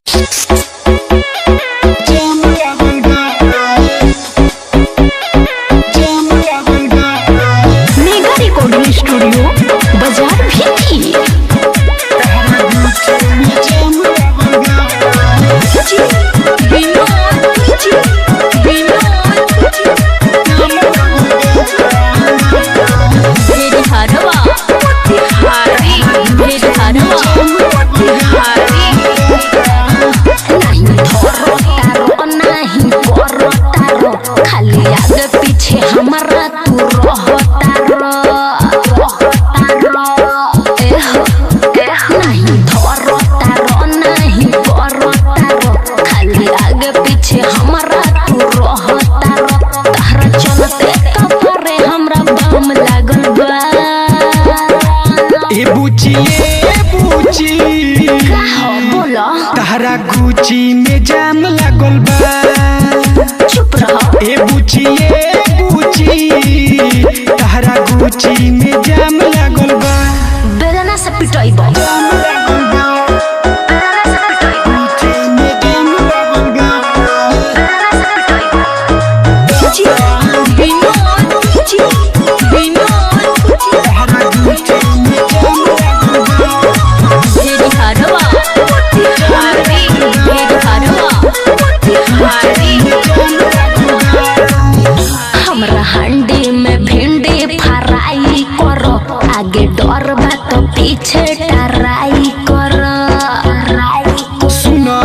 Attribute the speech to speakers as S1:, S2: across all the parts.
S1: जाम लागल बा। जाम लागल बा।
S2: मेगा रिकॉर्डिंग स्टूडियो बाजार भी
S1: तहरा गुची में जाम लागल बा।
S2: नहीं धरो तारो नहीं करो तारो, खाली आगे पीछे हमारा तू रहो तारो, रहो तारो। एह, एह, नहीं धरो तारो नहीं करो तारो, खाली आगे पीछे हमारा तू रहो तारो। तारा चलते कपरे हमरा बम लागल बा।
S1: ए बुची, ए बुची,
S2: का हो बोलो?
S1: तहरा गुची में जाम लागल बा।
S2: चुप रहो।
S1: ए बुची, ए बुची, तहरा गुची में जाम लागल बा।
S2: बेलना से पिटाइबो।
S1: जाम लागल बा।
S2: बेलना से पिटाइबो।
S1: गुची में जाम लागल बा। तहरा गुची में जाम लागल बा।
S2: हमरा हांडी में भिंडी फ्राई करो, आगे डर बा तो पीछे टराई करो।
S1: सुना,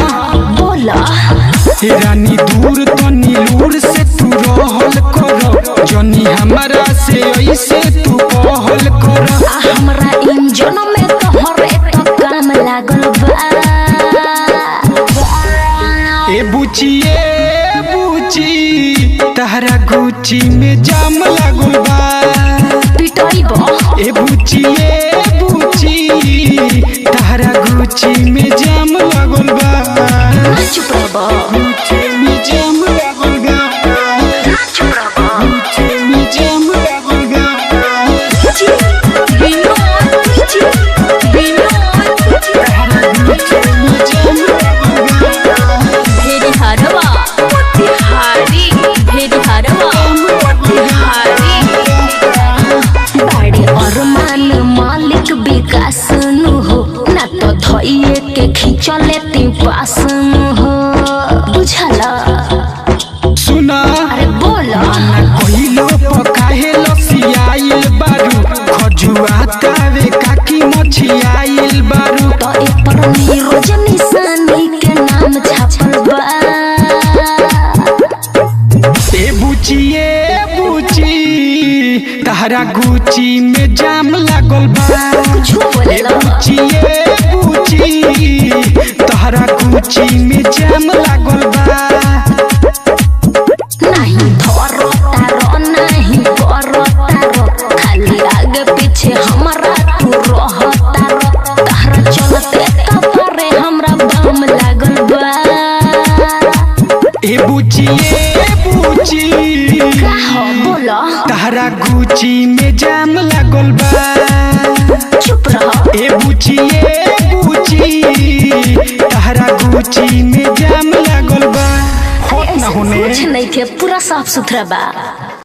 S2: बोला।
S1: हे रानी, दूर तो नीलूर से तू रहल कर, जनी हमारा से ऐसे तू कहल कर।
S2: आ हमरा इंजन में तोहरे तो काम लागल बा।
S1: ए बुची, ए बुची, तहरा गुची में जाम लागल बा।
S2: पिटाइबो।
S1: ए बुची, ए बुची, तहरा गुची में जाम लागल बा।
S2: ना चुप रहबो।
S1: गुची में जाम लागल बा।
S2: ना चुप रहबो।
S1: गुची में जाम लागल बा। तहरा गुची में जाम लागल बा।
S2: बाड़े अरमान मालिक विकास नु हो, ना तो धोइए के खींचले ती पास नु हो, बुझला?
S1: सुना,
S2: अरे बोला।
S1: कहिलो पकाहे लसियाइल बारू, खजुआ तावे काकी मछियाइल बारू।
S2: तो ए पर नीरज निशानी के नाम छापल बा।
S1: ए बुची, ए बुची, तहरा गुची में जाम लागल बा।
S2: कुछ
S1: ए
S2: बोलेला?
S1: बुची, ए बुची, तहरा गुची में जाम लागल बा।
S2: नहीं धरो तारो नहीं करो तारो, खाली आगे पीछे हमारा तू रहो तारो। तारा चलते कपरे हमरा बम लागल बा।
S1: ए बुची, ए बुची,
S2: का हो बोलो?
S1: तहरा गुची में जाम लागल बा।
S2: चुप रहो।
S1: ए बुची, ए बुची, तहरा गुची में जाम लागल बा।
S2: अरे
S1: होत ना
S2: ऐसे
S1: होने।
S2: कुछ नहीं थे, पूरा साफ सुथरा बा।